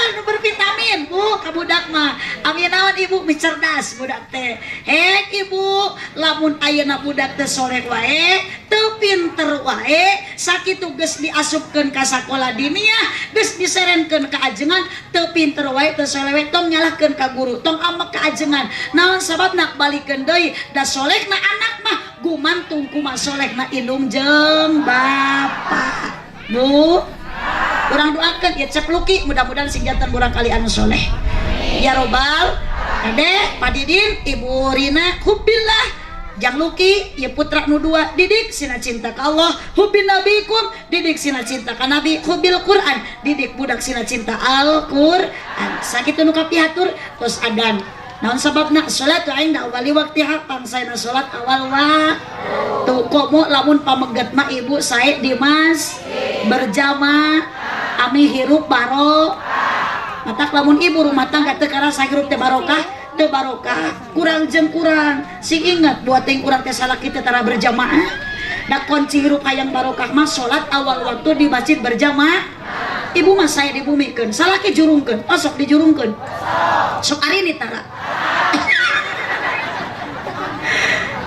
Nu bervitamin, Bu, ka budak mah. Amin naon, ibu, mi cerdas budak teh. Hek ibu, lamun ayeuna budak teh soleh wae, teu pinter wae, sakitu geus diasupkeun ka sakola diniyah, geus diserenkeun ka ajengan, teu pinter wae, teu soleh wae, tong nyalahkeun ka guru, tong ambek ka ajengan. Naon sababna? Balikeun deui, da solehna anak mah gumantung kumaha solehna indung jeung bapak. Bu, urang doakan ya cek Luki, mudah-mudahan sing janten murang kali anu soleh ya robbal. Ade Pak Didin, Ibu Rina, hubillah jang Luki ya, putra nu dua, didik sina cinta ka Allah, hubbin nabikum, didik sina cinta ka Nabi, hubbil Quran, didik budak sina cinta Al Quran. Sakitu nu kapihatur. Tos adan. Naon sababna? Salat inda awali waktiha, pangsaena salat awal waktu. Komo lamun pameget mah, ibu, sae di mas berjamaah, ami hirup baro. Matak lamun ibu rumah tangga teu karasa hirup teh barokah, teu barokah, kurang jeung kurang. Sing ingat buat yang kurang teh salah kita tara berjamaah. Da kunci hirup hayang barokah mah salat awal waktu di masjid berjamaah. Ibu mah saya dibumikeun, salaki jurungkeun, osok dijurungkeun. Sok arini tara.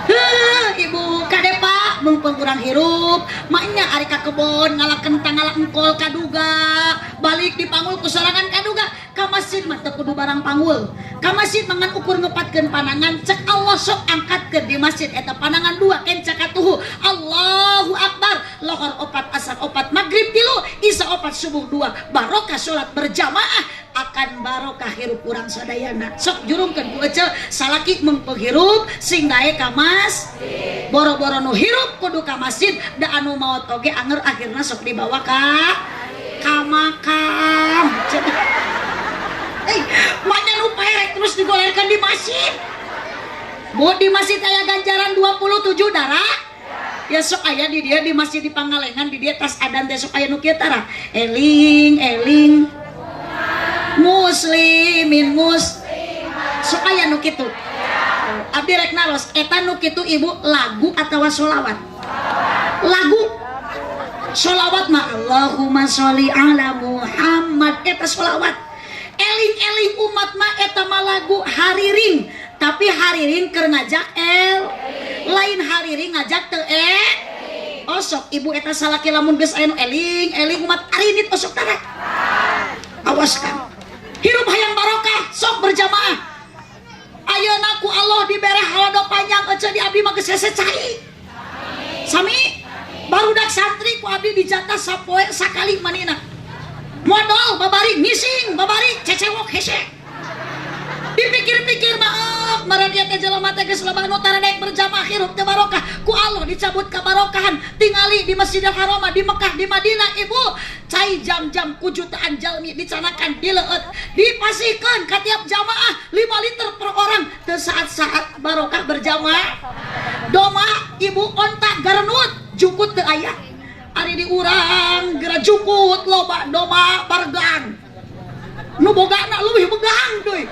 Heuh, ibu, kade Pak, mumpung kurang hirup, maknya ari ka kebon ngala kentang, ngala engkol kaduga, balik dipanggul ku sorangan kaduga. Ka masjid mah teu kudu barang panggul. Ka masjid mangan ukur ngepatkeun panangan, cek Allah sok angkatkeun di masjid eta panangan dua kenca katuhu. Allahu Akbar, lohor opat, asar opat, maghrib tilu, isya opat, subuh dua. Barokah salat berjamaah akan barokah hirup urang sadayana. Sok jurungkeun ku ece salaki mengpeng hirup sing daek ka mas. Boro-boro nu hirup kudu ka masjid, da anu maot oge anger akhirna sok dibawa ka makam. Eh, maknya nu paerek terus digolerkan di masjid. Bu, di masjid aya ganjaran 27 darah. Ya sok aya di dia di masjid di Pangalengan, di dia tas adan teh sok aya nu kieu tara. Eling eling muslimin mus sok aya nu kitu. Abdi rek naros, eta nu kitu, ibu, lagu atawa sholawat? Lagu. Sholawat mah Allahumma sholli ala Muhammad, eta sholawat. Eling-eling umat mah eta mah lagu hariring, tapi hariring keur ngajak el, lain hariring ngajak teu eh. Osok ibu eta salaki lamun geus aya nu eling eling umat arinit, osok tara. Awas kan. Hirup hayang barokah, sok berjamaah. Ayeuna ku Allah dibere halodo panjang, ece di abdi mah geus hese cai. Sami barudak santri ku abdi dijatah sapoe sakali manina. Modal babari ngising, babari cecewok hese. Dipikir-pikir maaf, marah dia teh jelema teh geus loba anu tara daek berjamaah, hirup teh barokah. Ku Allah dicabut kabarokahan. Tingali di Masjidil Haram, di Mekah, di Madinah, ibu, cai jam-jam ku jutaan jalmi dicanakan, dileueut, dipasihkeun ka tiap jamaah 5 liter per orang, teu saat-saat barokah berjamaah. Doma, ibu, onta garanut, jukut teu aya. Ari di urang geura jukut loba, doma bargang. Nu bogana leuwih begang deui.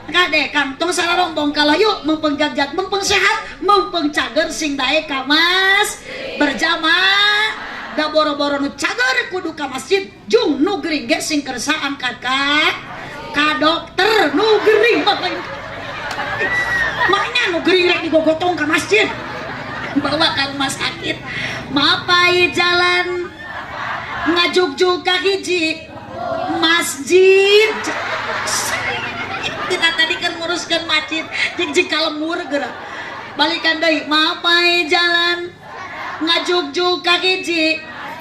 Kade Kang, tong salah rombong kalau yuk mempeng jagjag, mempeng sehat, mempeng cager, sing daek ka mas berjamaah. Da boro-boro nu cager kudu ka masjid, jung nu gering ge sing kersa angkat ka dokter nu gering mah lain. Maknya nu gering rek digogotong ka masjid, bawa ke rumah sakit. Mapai jalan ngajugjug ka hiji masjid. Kita tadi kan nguruskan masjid jig jig kalemur geura. Balikan deui, mapai jalan ngajugjug ka hiji.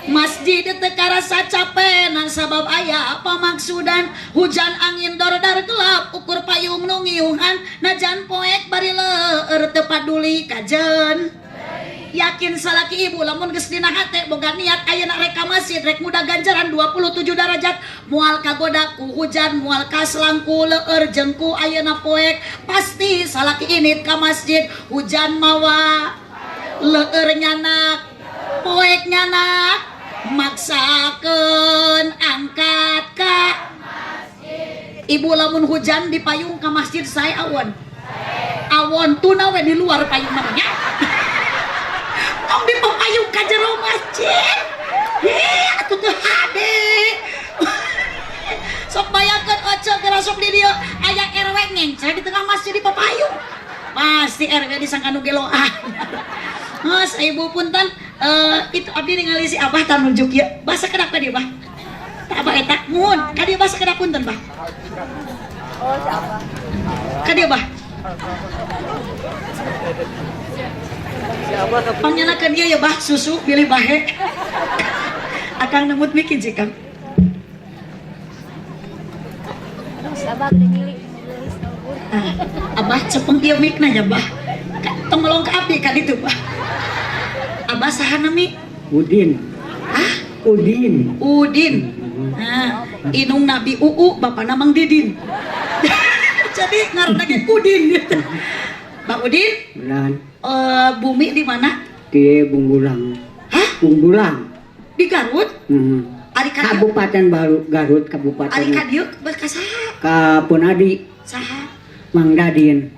Masjid teu karasa capena sabab aya pamaksudan. Hujan angin dordar gelap ukur payung nu ngiuhan, najan poek bari leur teu paduli kajen. Yakin salaki ibu lamun geus dina hate boga niat ayeuna rek ka masjid, rek muda ganjaran 27 darajat, moal kagoda ku hujan, moal kaslang ku leur jeung ku ayeuna poek, pasti salaki ini ka masjid. Hujan mawa, leur nyanak, poek nyanak, maksakeun angkat ka. Ibu, lamun hujan di payung ka masjid, sae awon? Awon tuna we di luar payung namanya. Tong di payung ka jero masjid. Heh, atuh teu hade. Sok bayangkeun oce geura sok di dieu aya RW ngencrek di tengah masjid di papayung. Pasti RW disangka nu geloan. Mas, ibu punten, itu abdi ningali si Abah tan nunjuk ieu. Bahasa kenapa dia, Bah? Tak abah eta, muhun, ka dieu bahasa kenapa punten, Bah? Oh, siapa? Ka dieu, Bah. Pangyanakeun ieu ya, Bah, susu bilih bahe. Akang nemut mikir sih, Kang. Aduh, si Abah gede nyili. Ah, Abah cepeng ieu mikna nya, Bah. Tong melong ka abdi ka ditu, Bah. Abah saha nami? Udin. Ah, Udin. Udin. Nah, inung Nabi UU, bapakna Mang Didin. Jadi ngaranna ge Udin gitu. Pak Udin, Bulan. Bumi di mana? Di Bungbulang. Hah? Bungbulang. Di Garut? Hmm. Ari ka dieu? Kabupaten Baru Garut Kabupaten. Ari ka dieu ka saha? Ka Punadi. Saha? Mang Dadin.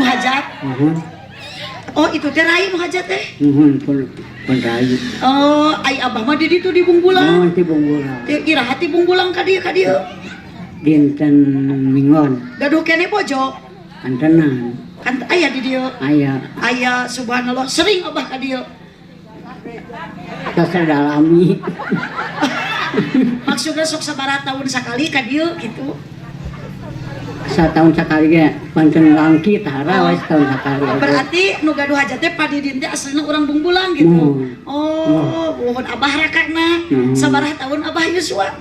Nu hajat? Muhun. Oh, itu teh rai nu hajat teh. Muhun pun pun rai. Oh, ai abah mah di ditu di Bungbulang. Muhun di Bungbulang. Teh iraha ti Bungbulang ka dieu ka dieu? Dinten Minggon. Gaduh keneh bojo? Antenan. Kan aya di dieu. Aya. Aya, subhanallah, sering abah ka dieu. Sasadalami. Maksudnya sok sabaraha tahun sekali ka dieu gitu. Setahun sekali ge pancen langki tara we setahun sekali. Oh, berarti nu gaduh hajat teh Pak Didin teh aslina urang Bungbulang gitu. Hmm. Oh, mohon abah rakana. Sabaraha tahun abah yuswa?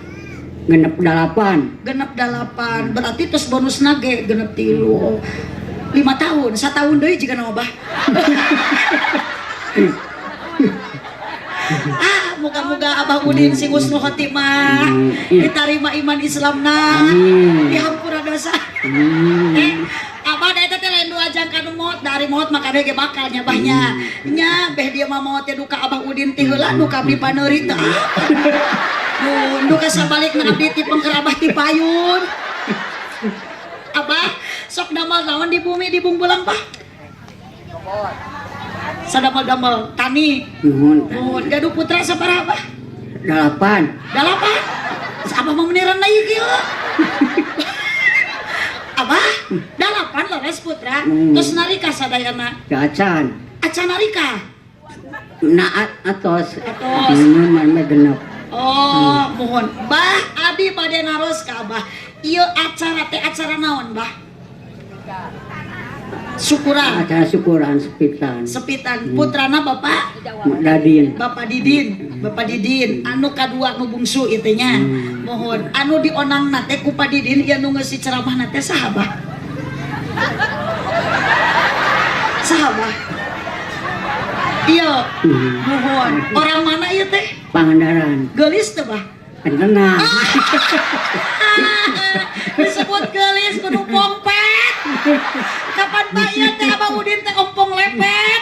68. 68. Berarti terus bonusna ge 63. 5 tahun, satahun deui jiga nama abah. Ah, moga-moga Abah Udin sing husnul khotimah, ditarima iman Islamna, dihampura dosa. Abah da eta teh lain dua jangka nu maot, dari maot mah kabeh ge bakal nya bahnya. Nya beh dia mah maot teh duka Abah Udin ti heula duka abdi paneuri teh. Nu duka sabalikna abdi ti pengker Abah ti payun. Abah sok damel naon di bumi di Bungbulang, Bah? Sadamel-damel tani. Nuhun. Nuhun. Gaduh putra sabaraha, Bah? 8. 8? Abah mah meni rendah ieu kieu. Abah, 8 leres putra. Terus narika sadayana? Acan. Acan narika? Naat atos. Atos. Nuhun mah genep. Oh, mohon. Bah, abdi bade naros ka Abah. Ieu acara teh acara naon, Bah? Syukuran. Acara syukuran sepitan. Sepitan. Putrana Bapak? Dadin. Bapak Didin. Bapak Didin. Anu kadua nu bungsu ieu teh nya. Mohon. Anu dionangna teh ku Pak Didin ieu nu ngeusi ceramahna teh saha, Bah? Saha, Bah? Iya. Mohon. Orang mana ieu teh? Pangandaran. Geulis teh, Bah? Tenang. Disebut geulis kudu pongpet. Kapan Pak ieu teh Abah Udin teh ompong lepet.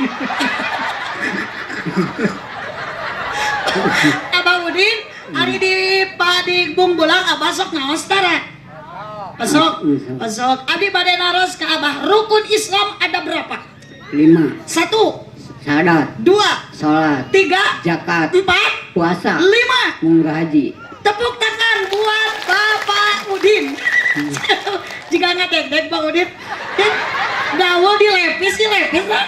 Abah Udin ari di Padig Bungbulang Abah sok ngaos tara. Sok, sok. Abdi bade naros ka Abah, rukun Islam ada berapa? 5. 1. Salat. 2. Salat. 3. Zakat. 4. Puasa. 5. Munggah haji. Tepuk tangan buat Bapak Udin. Jika nggak dek-dek Pak Udin, gaul dilepis, dilepis lah.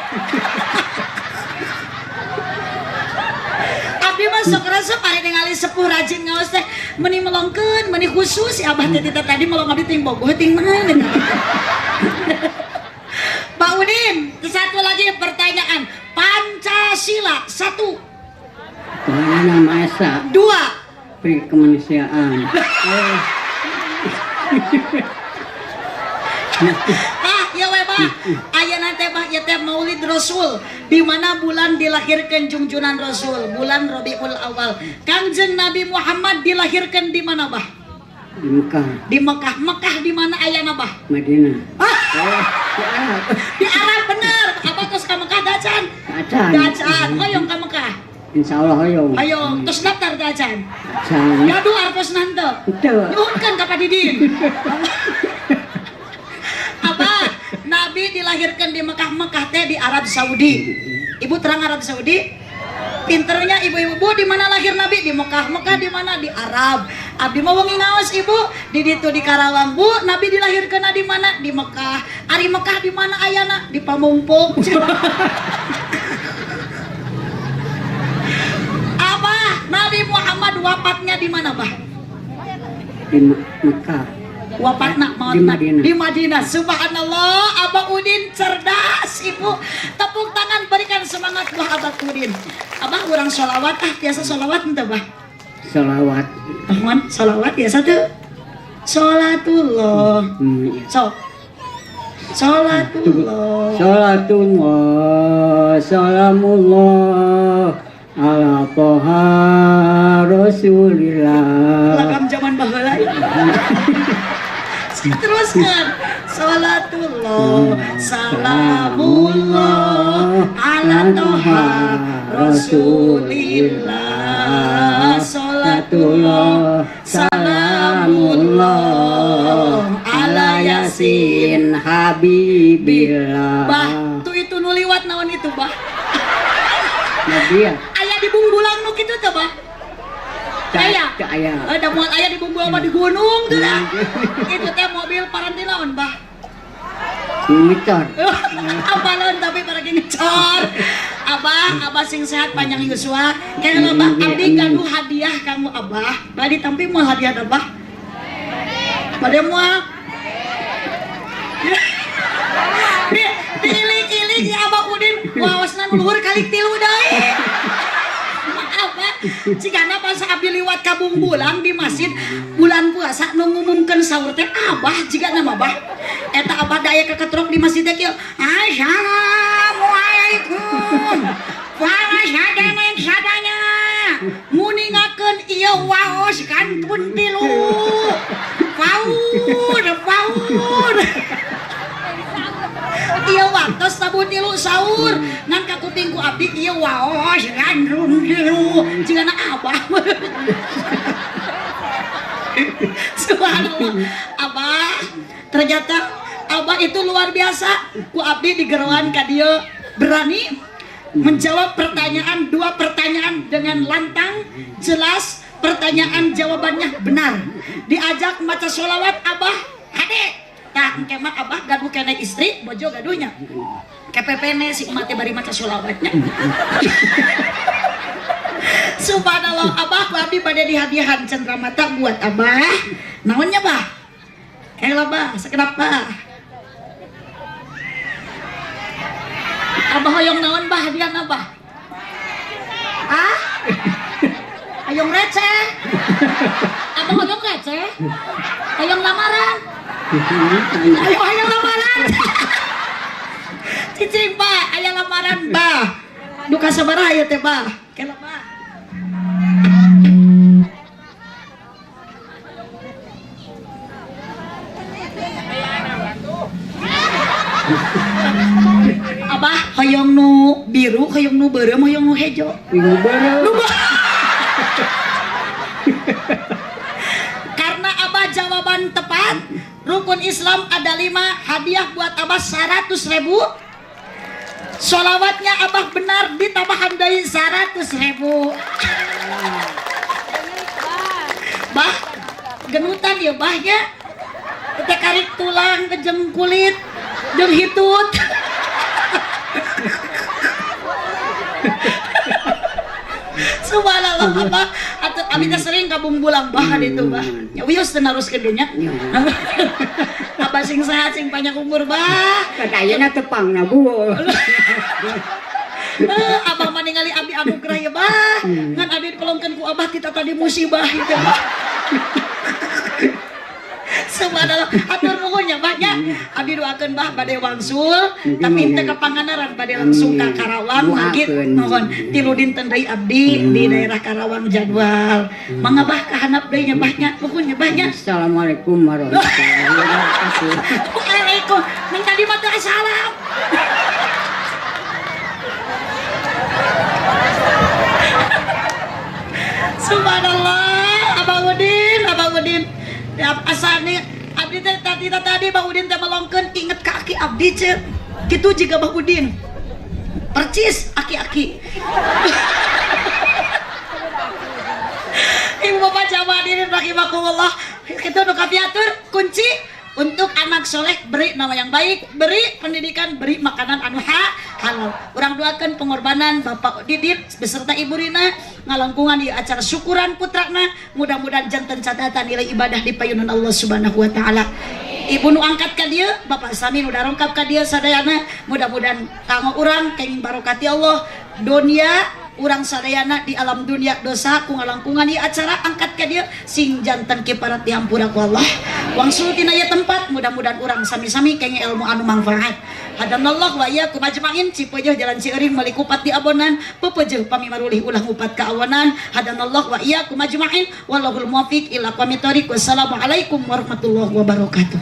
Abdi mah sok resep ari ningali sepuh rajin ngaos teh meni melongkeun, meni khusus si Abah teh tadi melong abdi ting bogoh ting mana. Pak Udin, satu lagi pertanyaan. Pancasila 1. Tuhan Yang Maha Esa. Dua. Peri kemanusiaan. Ah, ya we bah. Ayeuna teh bah ieu teh Maulid Rasul, di mana bulan dilahirkan jungjunan Rasul, bulan Rabiul Awal. Kangjeng Nabi Muhammad dilahirkan di mana bah? Di Mekah. Di Mekah. Mekah di mana ayana bah? Madinah. Ah, Oh, di Arab. Di Arab bener. Apa terus ka Mekah dacan? Acan. Dacan. Hoyong ka Mekah. Insya Allah hoyong. Hoyong. Terus daftar dacan. Acan. Gaduh artos nante. Henteu. Nyuhunkeun ka Pak Didin. Apa? Nabi dilahirkan di Mekah. Mekah teh di Arab Saudi. Ibu terang Arab Saudi? Pinternya ibu-ibu, Bu, di mana lahir Nabi? Di Mekah. Mekah di mana? Di Arab. Abdi mah wengi ngaos ibu di ditu di Karawang, Bu. Nabi dilahirkan di mana? Di Mekah. Ari Mekah di mana ayana? Di Pamumpung. Apa? Nabi Muhammad wafatnya di mana, Bah? Di Mekah. Wafatna mautna Di Madinah. Di Madinah. Subhanallah, Abah Udin cerdas, Ibu. Tepuk tangan berikan semangat buat Abah Udin. Abah urang sholawat ah, biasa sholawat ente, Bah? Salawat. Mohon sholawat biasa tuh. Sholatullah. Iya. So. Sholatullah. Salatullah, salamullah ala Toha Rasulillah. Lagam zaman baheula. Teruskan. Salatullah, salamullah ala Toha Rasulillah. Salatullah, salamullah ala Yasin Habibillah. Bah, tuh itu nu liwat naon itu, Bah? Nabi ya? Aya di Bungbulang nu kitu teh, Bah? Aya. Teu aya. Ada moal aya di Bungbulang mah di gunung tuh dah. Itu teh mobil paranti naon, Bah? Ngecor. Apalan tapi para ngecor. Abah, abah sing sehat panjang yuswa. Kayaknya Abah, abdi gaduh hadiah kamu Abah. Badi tampi moal hadiah Abah. Bade moal. Di diilik-ilik ya Abah Udin, waosna nu luhur kali tilu deui. Maaf, Pak. Cigana pas abdi liwat ka Bungbulang di masjid bulan puasa nu ngumumkeun sahur teh Abah jigana mah, Bah. Eta Abah daya keketrok di masjid teh kieu. Assalamualaikum. Waos sadana sadanya. Nguningakeun ieu waos kantun tilu. Faur, faur. Ieu waktos tabuh tilu sahur. Ngan ka kuping ku abdi ieu waos kantun tilu. Cigana Abah. Subhanallah. Abah, ternyata Abah itu luar biasa. Ku abdi digeroan ka dieu berani menjawab pertanyaan, dua pertanyaan dengan lantang, jelas, pertanyaan jawabannya benar. Diajak maca sholawat Abah hade. Tah engke mah Abah gaduh keneh istri, bojo gaduhnya. KPPN si emak teh bari maca sholawatnya. Subhanallah, Abah ku abdi bade dihadiahan cendramata buat Abah. Naonnya, Bah? Kela, Bah, sakedap, Bah. Abah hoyong naon, Bah, hadiah Abah? Ah? Hoyong receh. Abah hoyong receh. Hoyong lamaran. Ayo hoyong lamaran. Cicing, Bah, aya lamaran, Bah. Duka sabaraha ieu teh, Bah? Kela, Bah. Abah hoyong nu biru, hoyong nu beureum, hoyong nu hejo. Nu beureum. Nu Karena Abah jawaban tepat, rukun Islam ada 5, hadiah buat Abah 100.000. Sholawatnya Abah benar ditambahan deui 100.000. Bah, genutan ya bahnya. Teh karik tulang kejeng kulit jeung hitut. Subhanallah, Abah. Atuh abi teh sering ka Bungbulang bah ditu, Bah. Ya wios teu naruskeun deui nya. Abah sing sehat sing panjang umur, Bah. Kan ayeuna tepangna, Bu. Eh, abah mah ningali abdi anugerah ya, Bah. Ngan abdi dipelongkeun ku abah kita tadi musibah gitu, Bah. Subhanallah, hatur nuhun ya, Bah, nya. Abdi doakeun Bah bade wangsul, tapi teu ka Pangandaran, bade langsung ka Karawang mangkit nuhun. 3 dinten deui abdi di daerah Karawang jadwal. Mangga Bah ka handap deui nya, Bah, nya. Nuhun ya, Bah, nya. Assalamualaikum warahmatullahi wabarakatuh. Waalaikum. Nang tadi mah teu salam. Subhanallah, Abang Udin, Abang Udin. Ya, asa nih abdi teh tadi tadi Bang Udin teh melongkeun inget ka aki abdi ce. Kitu jiga Bang Udin. Percis aki-aki. Ibu bapak jamaah hadirin rahimakumullah. Kitu nu kapiatur kunci untuk anak soleh, beri nama yang baik, beri pendidikan, beri makanan anu halal. Urang doakan pengorbanan Bapak Didit beserta Ibu Rina ngalangkungan di acara syukuran putrana, mudah-mudahan janten catatan nilai ibadah di payunan Allah Subhanahu wa taala. Ibu nu angkat ka dieu, Bapak sami nu darongkap ka dieu sadayana, mudah-mudahan kanggo urang kenging barokati Allah dunia urang sadayana di alam dunia dosa ku ngalangkungan di acara angkat ka dieu sing janten kiparat dihampura ku Allah. Wangsul tina ieu tempat mudah-mudahan urang sami-sami kenging ilmu anu manfaat. Hadanallah wa iyyakum ajmain. Cipeujeuh jalan Cieuring meuli kupat di abonan, pepeujeuh pami marulih ulah ngupat ka awanan. Hadanallah wa iyyakum ajmain, wallahul muwaffiq ila aqwamit thoriq. Wassalamualaikum warahmatullahi wabarakatuh.